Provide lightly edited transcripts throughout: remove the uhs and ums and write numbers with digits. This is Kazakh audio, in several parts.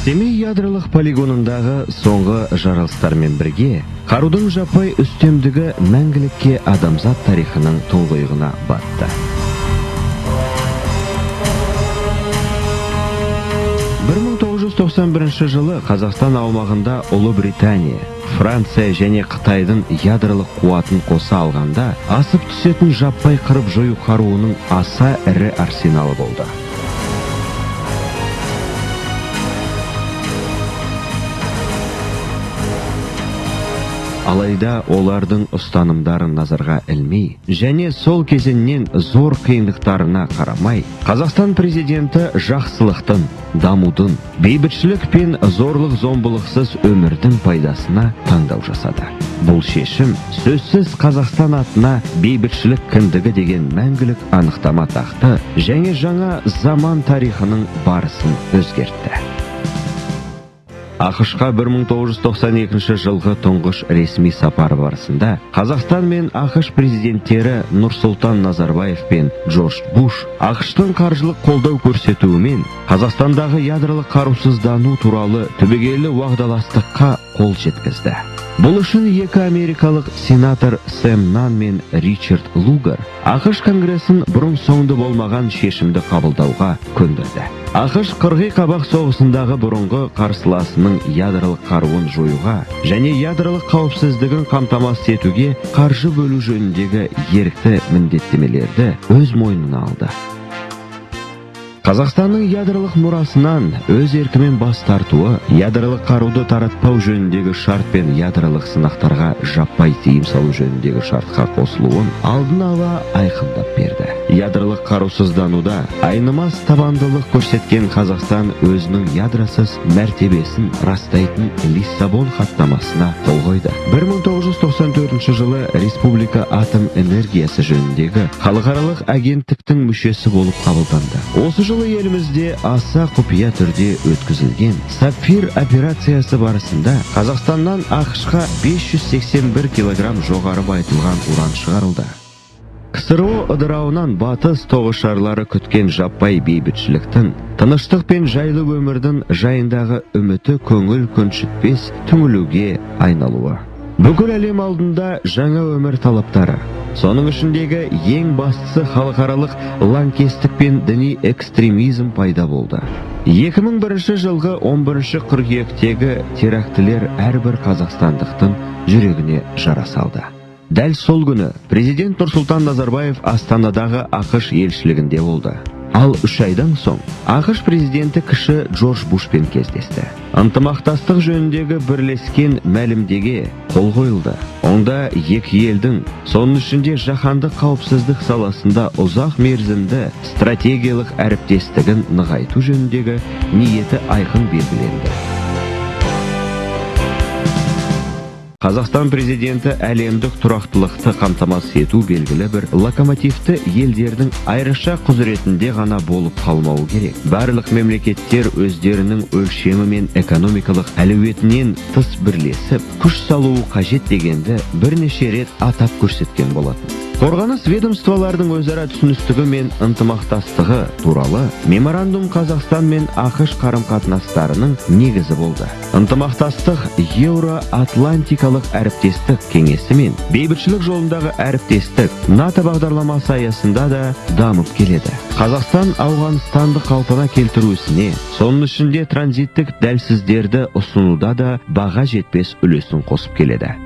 Семей ядролық полигонындағы соңғы жарылыстармен бірге қарудың жаппай үстемдігі мәңгілікке адамзат тарихының тұңғиығына батты. 1991 жылы Қазақстан аумағында Ұлыбритания, Франция және Қытайдың ядролық қуатын қоса алғанда асып түсетін жаппай қырып жою қаруының аса ірі арсеналы болды. Алайда олардың ұстанымдарын назарға ілмей және сол кезеңнен зор қиындықтарына қарамай, Қазақстан президенті жақсылықтың, дамудың, бейбітшілік пен зорлық-зомбылықсыз өмірдің пайдасына таңдау жасады. Бұл шешім сөзсіз Қазақстан атына бейбітшілік кіндігі деген мәңгілік анықтама тақты және жаңа заман тарихының барысын өзгертті. АҚШ-қа 1992 жылғы тұңғыш ресми сапары барысында Қазақстан мен АҚШ президенттері Нұрсұлтан Назарбаев пен Джордж Буш АҚШ-тың қаржылық қолдау көрсетуімен Қазақстандағы ядролық қарусыздану туралы түбегейлі уағдаластыққа қол жеткізді. Бұл үшін екі америкалық сенатор Сэм Нан мен Ричард Лугар АҚШ Конгресін бұрын соңды болмаған шешімді қабылдауға көндірді. АҚШ қырғи қабақ соғысындағы бұрынғы қарсыласының ядролық қаруын жоюға және ядролық қауіпсіздігін қамтамасыз етуге қаржы бөлу жөніндегі ерікті міндеттемелерді өз мойнына алды. Қазақстанның ядролық мұрасынан өз еркімен бас тартуы, ядролық қаруды таратпау жөніндегі шарт пен ядролық сынақтарға жаппай тыйым салу жөніндегі шартқа қосылуын алдын ала айқындап берді. Ядролық қарусыздануда айнымас табандылық көрсеткен Қазақстан өзінің ядросыз мәртебесін растайтын Лиссабон хаттамасына қол қойды. 1994 жылы Республика атом энергиясы жөніндегі халықаралық агенттіктің мүшесі болып қабылданды. Осы жылы елімізде аса құпия түрде өткізілген Сапфир операциясы барысында Қазақстаннан АҚШ-қа 581 килограмм жоғары байытылған уран шығарылды. КСРО ыдырауынан батыс тоғышарлары күткен жаппай бейбітшіліктің, тыныштық пен жайлы өмірдің жайындағы үміті көңіл көншітпес түңілуге айналуы. Бүкіл әлем алдында жаңа өмір талаптары, соның ішіндегі ең бастысы халықаралық лаңкестік пен діни экстремизм пайда болды. 2001 жылғы 11 қыркүйектегі терактілер әрбір қазақстандықтың жүрегіне жара салды. Дәл сол күні президент Нұрсұлтан Назарбаев Астанадағы АҚШ елшілігінде болды. Ал 3 айдан соң АҚШ президенті кіші Джордж Бушпен кездесті. Ынтымақтастық жөніндегі бірлескен мәлімдеге қол қойылды. Онда екі елдің, соның ішінде жаһандық қауіпсіздік саласында ұзақ мерзімді стратегиялық әріптестігін нығайту жөніндегі ниеті айқын белгіленді. Қазақстан президенті әлемдік тұрақтылықты қамтамасыз ету белгілі бір локомотивті елдердің айрықша құзыретінде ғана болып қалмауы керек. Барлық мемлекеттер өздерінің өлшемі мен экономикалық әлеуетінен тыс бірлесіп, күш салуы қажет дегенді бірнеше рет атап көрсеткен болатын. Қорғаныс ведомстволарының өзара түсіністігі мен ынтымақтастығы туралы меморандум Қазақстан мен АҚШ қарым-қатынастарының негізі болды. Ынтымақтастық Еуроатлантикалық әріптестік кеңесі мен бейбітшілік жолындағы әріптестік НАТО бағдарламасы аясында да дамып келеді. Қазақстан Ауғанстанды қалпына келтіру ісіне, соның ішінде транзиттік дәліздерді ұсынуда да баға жетпес үлесін қосып келеді.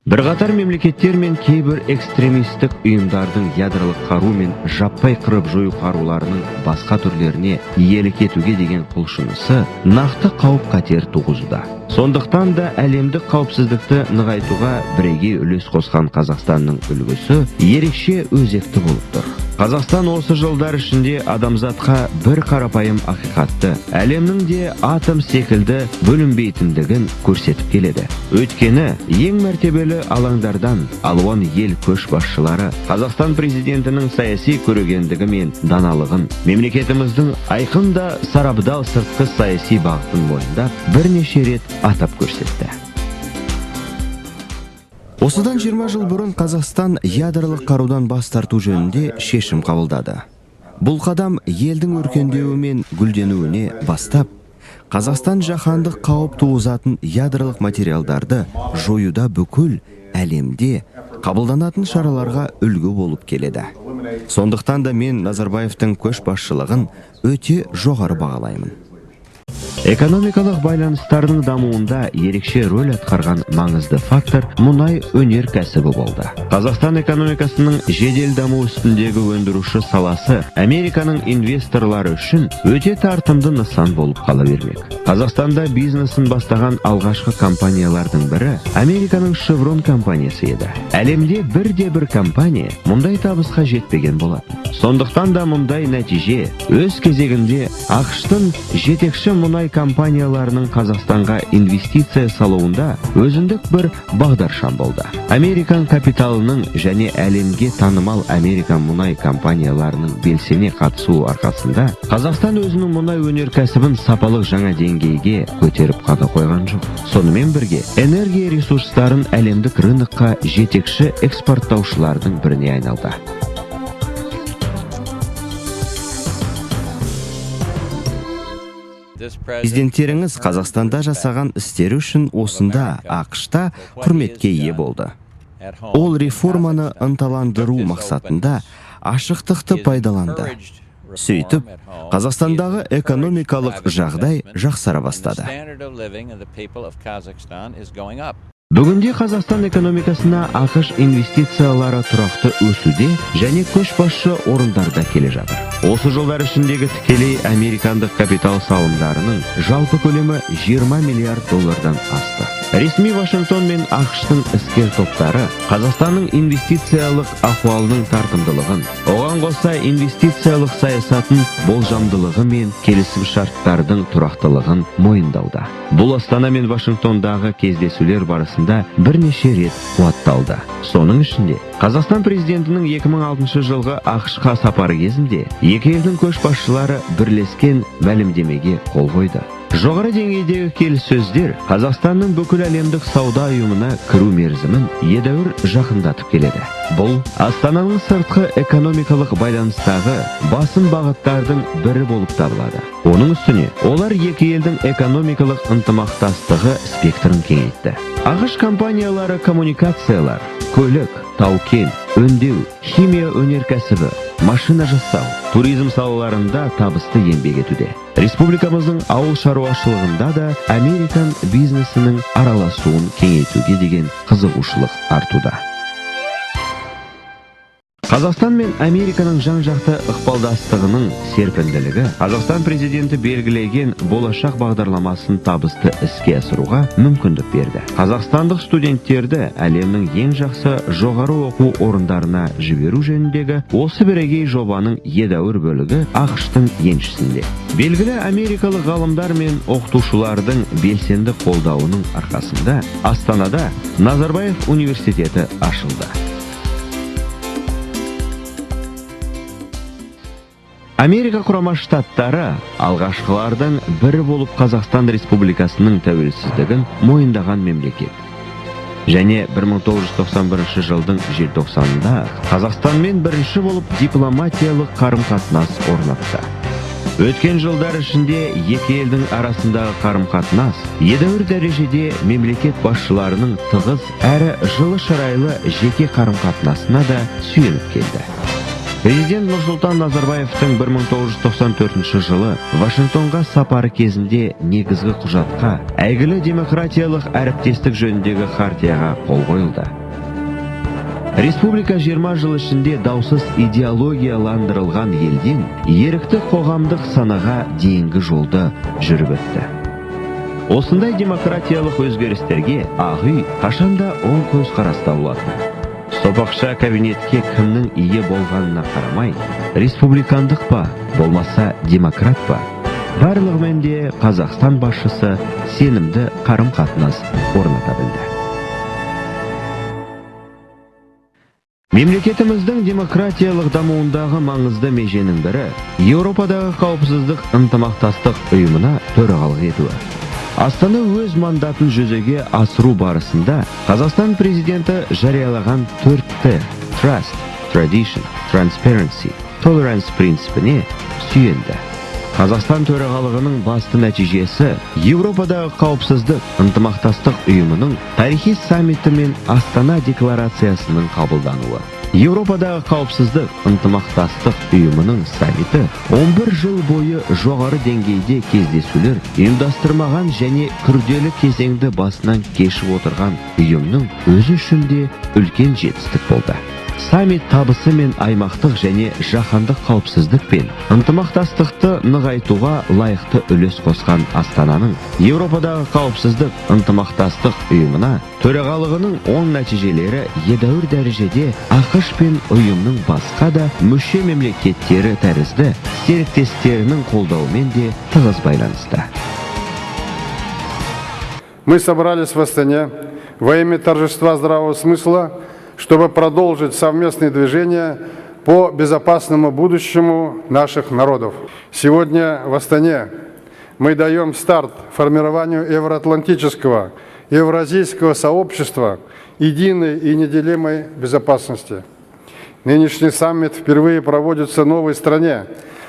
Бірқатар мемлекеттер мен кейбір экстремистік ұйымдардың ядролық қару мен жаппай қырып жою қаруларының басқа түрлеріне иелік етуге деген құлшынысы нақты қауіп-қатер туғызуда. Сондықтан да әлемдік қауіпсіздікті нығайтуға бірегей үлес қосқан Қазақстанның үлгісі ерекше өзекті болып тұр. Қазақстан осы жылдар ішінде адамзатқа бір қарапайым ақиқатты, әлемнің де атом секілді бөлінбейтіндігін көрсетіп келеді. Өйткені ең мәртебелі алаңдардан алуан ел көшбасшылары Қазақстан президентінің саяси көрегендігі мен даналығын, мемлекетіміздің айқын да сарабдал сыртқы саяси бағытын мойындап, бірнеше рет атап көрсетті. Осыдан 20 жыл бұрын Қазақстан ядролық қарудан бас тарту жөнінде шешім қабылдады. Бұл қадам елдің өркендеуі мен гүлденуіне бастап, Қазақстан жаһандық қауіп туғызатын ядролық материалдарды жоюда бүкіл әлемде қабылданатын шараларға үлгі болып келеді. Сондықтан да мен Назарбаевтың көшбасшылығын өте жоғары бағалаймын. Экономикалық байланыстардың дамуында ерекше рөл атқарған маңызды фактор мұнай өнеркәсібі болды. Қазақстан экономикасының жедел даму үстіндегі өндіруші саласы Американың инвесторлары үшін өте тартымды нысан болып қала бермек. Қазақстанда бизнесін бастаған алғашқы компаниялардың бірі Американың Chevron компаниясы еді. Әлемде бірде-бір компания мұндай табысқа жетпеген болатын. Сондықтан да мұндай нәтиже өз кезегінде АҚШ-тың жетекші мұнай компанияларының Қазақстанға инвестиция салуында өзіндік бір бағдаршам болды. Американ капиталының және әлемге танымал американ мұнай компанияларының белсене қатысуы арқасында Қазақстан өзінің мұнай өнеркәсібін сапалық жаңа деңгейге көтеріп қана қойған жоқ. Сонымен бірге энергия ресурстарын әлемдік рынокқа жетекші экспорттаушылардың біріне айналды. Президенттеріңіз Қазақстанда жасаған істері үшін осында, АҚШ-та құрметке ие болды. Ол реформаны ынталандыру мақсатында ашықтықты пайдаланды. Сөйтіп, Қазақстандағы экономикалық жағдай жақсара бастады. Бүгінде Қазақстан экономикасына АҚШ инвестициялары тұрақты өсуде және көшбасшы орындарда келе жатыр. Осы жылдар ішіндегі тікелей американдық капитал салымдарының жалпы көлемі 20 миллиард доллардан асты. Ресми Вашингтон мен АҚШ-тың іскер топтары Қазақстанның инвестициялық ахуалының тартымдылығын, оған қоса инвестициялық саясатын болжамдылығы мен келісім шарттардың тұрақтылығын мойындауда. Бұл Астана мен Вашингтондағы кездесулер барысында бірнеше рет қуатталды. Соның ішінде Қазақстан президентінің 2006 жылғы АҚШ-қа сапары кезінде екі елдің көшбасшылары бірлескен мәлімдемеге қол қойды. Жоғары деңгейдегі келіссөздер Қазақстанның бүкіл әлемдік сауда ұйымына кіру мерзімін едәуір жақындатып келеді. Бұл Астананың сыртқы экономикалық байланыстағы басым бағыттардың бірі болып табылады. Оның үстіне олар екі елдің экономикалық ынтымақтастығы спектрін кеңейтті. АҚШ компаниялары коммуникациялар, көлік, тау-кен, өңдеу, химия өнеркәсібі, машина жасау, туризм салаларында табысты еңбек етуде. Республикамыздың ауыл шаруашылығында да американ бизнесінің араласуын кеңейтуге деген қызығушылық артуда. Қазақстан мен Американың жан-жақты ықпалдастығының серпінділігі Қазақстан президенті белгілеген болашақ бағдарламасын табысты іске асыруға мүмкіндік берді. Қазақстандық студенттерді әлемнің ең жақсы жоғары оқу орындарына жіберу жөніндегі осы бірегей жобаның едәуір бөлігі АҚШ-тың еншісінде. Белгілі америкалық ғалымдар мен оқытушылардың белсенді қолдауының арқасында Астанада Назарбаев университеті ашылды. Америка Құрама Штаттары алғашқылардың бірі болып Қазақстан Республикасының тәуелсіздігін мойындаған мемлекет. Және 1991 жылдың желтоқсанында Қазақстанмен бірінші болып дипломатиялық қарым-қатынас орнатты. Өткен жылдар ішінде екі елдің арасындағы қарым-қатынас едәуір дәрежеде мемлекет басшыларының тығыз әрі жылы шырайлы жеке қарым-қатынасына да сүйеніп келді. Президент Нұрсұлтан Назарбаевтың 1994 жылы Вашингтонға сапары кезінде негізгі құжатқа, әйгілі демократиялық әріптестік жөніндегі хартияға қол қойылды. Республика 20 жыл ішінде даусыз идеологияландырылған елден ерікті қоғамдық санаға дейінгі жолды жүріп өтті. Осындай демократиялық өзгерістерге Ақ үй қашанда оң көзқараста болатын. Сопақша кабинетке кімнің ие болғанына қарамай, республикандық па, болмаса демократ па, барлығымен де Қазақстан басшысы сенімді қарым-қатынас орната білді. Мемлекетіміздің демократиялық дамуындағы маңызды меженің бірі Еуропадағы қауіпсіздік ынтымақтастық ұйымына төрағалық етуі. Астана өз мандатын жүзеге асыру барысында Қазақстан президенті жариялаған 4Т – Trust, Tradition, Transparency, Tolerance принципіне сүйенді. Қазақстан төрағалығының басты нәтижесі Еуропадағы қауіпсіздік ынтымақтастық ұйымының тарихи саммиті мен Астана декларациясының қабылдануы. Еуропадағы қауіпсіздік ынтымақтастық ұйымының саммиті 11 жыл бойы жоғары деңгейде кездесулер ұйымдастырмаған және күрделі кезеңді басынан кешіп отырған ұйымның өзі үшін де үлкен жетістік болды. Саммит табысы мен аймақтық және жаһандық қауіпсіздік пен ынтымақтастықты нығайтуға лайықты үлес қосқан Астананың Еуропадағы қауіпсіздік ынтымақтастық ұйымына төрағалығының оң нәтижелері едәуір дәрежеде АҚШ пен ұйымның басқа да мүше мемлекеттері тәрізді серіктестерінің қолдауымен де тығыз байланысты. Мы собрались в Астане во имя торжества здравого смысла, чтобы продолжить совместные движения по безопасному будущему наших народов. Сегодня в Астане мы даем старт формированию евроатлантического, евразийского сообщества единой и неделимой безопасности. Нынешний саммит впервые проводится в новой стране,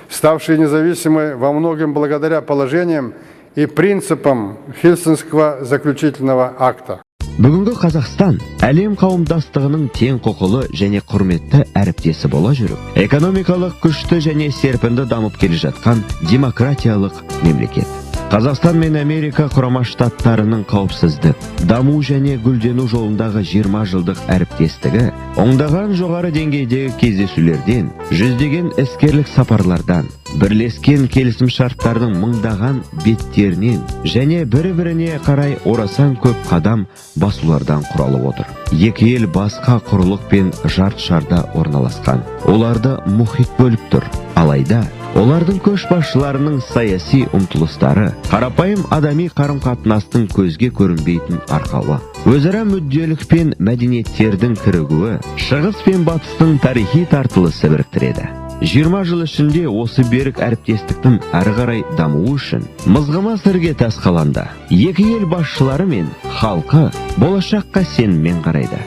ставшей независимой во многом благодаря положениям и принципам Хельсинского заключительного акта. Бүгінгі Қазақстан әлем қауымдастығының тең құқылы және құрметті әріптесі бола жүріп, экономикалық күшті және серпінді дамып келе жатқан демократиялық мемлекет. Қазақстан мен Америка Құрама Штаттарының қауіпсіздік, даму және гүлдену жолындағы 20 жылдық әріптестігі ондаған жоғары деңгейдегі кездесулерден, жүздеген іскерлік сапарлардан, бірлескен келісімшарттардың мыңдаған беттерінен және бір-біріне қарай орасан көп қадам басулардан құралып отыр. Екі ел басқа құрлық пен жарты шарда орналасқан. Оларды мұхит бөліп тұр. Алайда олардың көшбасшыларының саяси ұмтылыстары қарапайым адами қарым-қатынастың көзге көрінбейтін арқауы. Өзара мүдделік пен мәдениеттердің кірігуі Шығыс пен Батыстың тарихи тартылысы біріктіреді. 20 жыл ішінде осы берік әріптестіктің әрі қарай дамуы үшін мызғымас іргетас қаланды. Екі ел басшылары мен халқы болашаққа сеніммен қарайды.